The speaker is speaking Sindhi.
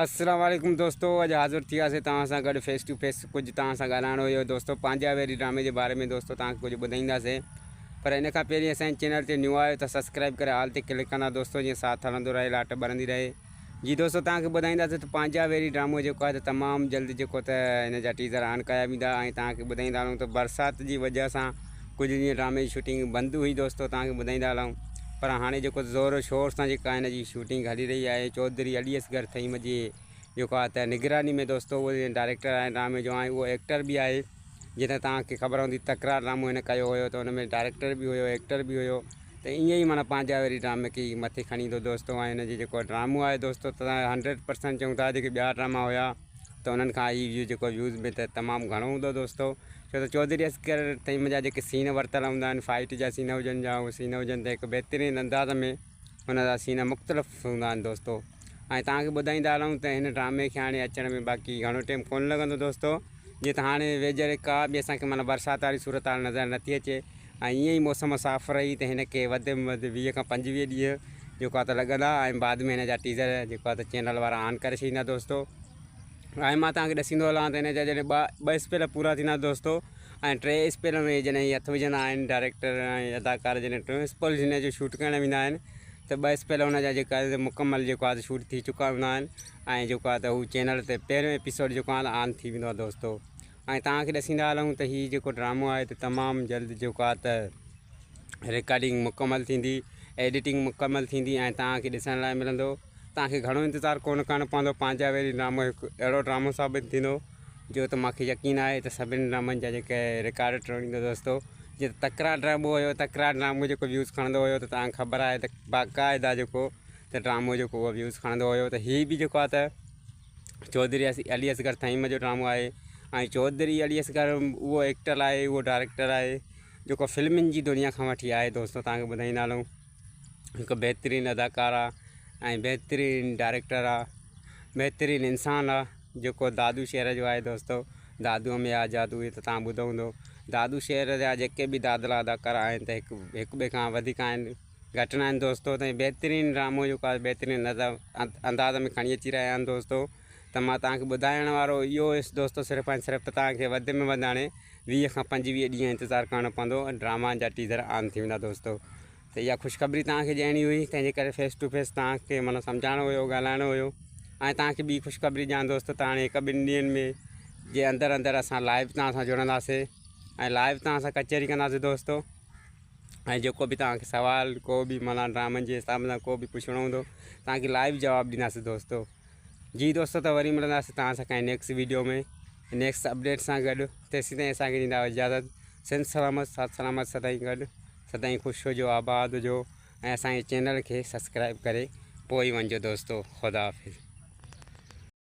السلام عليڪم دوستو اڄ حاضر ٿي وياسي توهان سان گڏ فيس ٽو فيس ڪجهه توهان سان ڳالهائڻو هيو دوستو پنهنجا ويري ڊرامي جي باري ۾ دوستو توهان کي ڪجهه ٻڌائينداسي پر ان کان پهرين اسان جي چينل تي نيو آهيو ته سبسڪرائب ڪري آل تي ڪلڪ ڪندا دوستو جيئن ساٿ هلندو رهي لاٽ ٻرندي رهي جي دوستو توهان کي ٻڌائينداسي ته پنهنجا ويري ڊرامو جيڪو آهي ته تمام جلد جيڪو ته ان جا ٽيزر آن ڪيا ويندا ۽ توهان کي ٻڌائيندا هلون ته برسات جي وجه سان ڪجهه ڏينهن ڊرامي جي شوٽنگ بند هئي دوستو توهان کي ٻڌائيندا هلون پر هاڻي جيڪو زور شور سان جيڪا هن جي شوٽنگ هلي رهي آهي چوڌري علي اصغر ٿهيم جي جيڪو آهي ته نگراني ۾ دوستو اهو ڊائريڪٽر آهي ڊرامي جو ۽ اهو ايڪٽر به آهي جنهن تان توهان کي خبر هوندي تڪرار ڊرامو هن ڪيو هيو ته ان ۾ ڊائريڪٽر به هيو ايڪٽر به هيو ته ائين ئي معنيٰ پنهنجا وري ڊرامي کي مٿي کڻي ايندو دوستو ۽ هن جي جيڪو ڊرامو آهي دوستو ته 100% چئون ٿا جيڪي ٻيا ڊراما هيا ته انهن کان هي ويو جيڪو ويوز ۾ ته تمام گهڻو هوندو دوستو ڇو ته چوڌري اصغر ٿهيم جا جيڪي سين ورتل هوندا آهن فائٽ جا سين هجن يا اهي سين هجن ته هڪ بهترين انداز ۾ هن جا سين مختلف هوندا آهن دوستو ۽ توهان کي ٻڌائيندا هلون ته هن ڊرامي کي هاڻي اچڻ ۾ باقي گهڻو ٽيم ڪونه لڳندو دوستو جيئن ته هاڻي ويجهڙ ڪا به اسان کي معنيٰ برسات واري صورت حال نظر نٿي اچي ۽ ائين ئي موسم صاف رهي ته هن کي وڌ ۾ وڌ 20 کان 25 ڏينهن جيڪو آهي ته لڳندا ۽ بعد ۾ هن جا ٽيزر جيڪو آهي ته چينل وارا آن ڪري ڇڏيندا دوستو ۽ مان توهان کي ڏسيندو هلان ته هن جا جڏهن ٻه ٻه اسپيل پورا ٿيندا دوستو ۽ ٽي اسپيل ۾ جڏهن هي هٿ وجهندا آهن ڊائريڪٽر ۽ اداڪار جڏهن ٽيون اسپيل هن جو شوٽ ڪرڻ ويندا آهن ته ٻه اسپيل هن جا جيڪا مڪمل جيڪو آهي شوٽ ٿي چڪا هوندا آهن ۽ جيڪو آهي ته هو چينل تي پهريون ايپيسوڊ جيڪو آهي آن ٿي ويندو آهي دوستو ۽ توهان کي ڏسيندا هلون ته هي جيڪو ڊرامو آهي ته تمام جلد جيڪو آهي ته رڪارڊنگ مڪمل ٿيندي ايڊيٽنگ مڪمل ٿيندي ۽ توهان کي ڏسڻ لاء ملندو توهان کي گهڻو انتظار ڪونه ڪرڻو پوندو پنهنجا ويري ڊرامو هڪ اهڙو ڊرامو ثابت ٿيندو جو ته مونکي يقين آهي ته سڀني ڊرامن جا جيڪي رڪارڊ ٽوڙيندو دوستو جيئن تڪرار ڊرامو هيو تڪرار ڊرامو جيڪو ويوز کڻندو هيو ته توهان کي خبر آهي ته باقاعده جيڪو ته ڊرامو جيڪو اهو ويوز کڻندو هيو ته هي به جيڪو آهي ته چوڌري علي اصغر ٿهيم جو ڊرامو آهي ۽ چوڌري علي اصغر اهو ايڪٽر آهي اهو ڊائريڪٽر آهي جيڪو فلمن جي دنيا کان وٺي آهي دوستو توهان کي ٻڌائيندا هلون هڪ بهترين اداڪار آهي ۽ بهترين ڊائريڪٽر آهي بهترين انسان آهي جيڪو دادو شهر جو آهي دوستو دادو ۾ آ جادو هي ته توهان ٻڌو هوندو دادو شهر جا جيڪي به دادلا اداڪار آهن ته هڪ هڪ ٻئي کان وڌيڪ آهن گهٽ ناهن دوستو ته بهترين ڊرامو جيڪو آهي بهترين انداز ۾ کڻي اچي رهيا آهن دوستو ته مان توهان کي ٻڌائڻ وارو اهو هيس دوستو صرف ۽ صرف ته توهان کي وڌ ۾ وڌ هاڻي 20 کان 25 ڏينهن انتظار ڪرڻو پوندو ۽ ڊراما جا ٽيزر آن ٿي ويندا دوستو ته اها خوشخبري توهان کي ڏيڻي هئي تنهن جي ڪري فيس ٽو فيس توهان کي معنيٰ سمجهائڻو هيو ڳالهائڻو هيو ۽ توهان کي ٻي خوشخبري ڏيان دوستو ته هاڻي هڪ ٻن ڏينهن ۾ جي اندر اندر اسان لائيو توهان سان جڙنداسي ۽ لائيو توهان سان ڪچهري ڪنداسي دوستو ۽ جيڪو به توهان کي سوال ڪو به معنيٰ ڊرامن جي حساب سان ڪو به پڇڻو هوندو توهان کي لائيو جواب ڏينداسين دوستو جي دوستو ته وري ملنداسين توهان سان ڪنهن نيڪسٽ ويڊيو ۾ نيڪسٽ اپڊيٽ سان گڏ تيسين تائين اسان کي ڏيندا اجازت سنڌ سلامت ساٿ سلامت سدائين گڏ سدائين خوش هجو آباد هجو ۽ اسان جي چينل کي سبسڪرائب ڪري پوء ئي وڃجو دوستو خدا حافظ.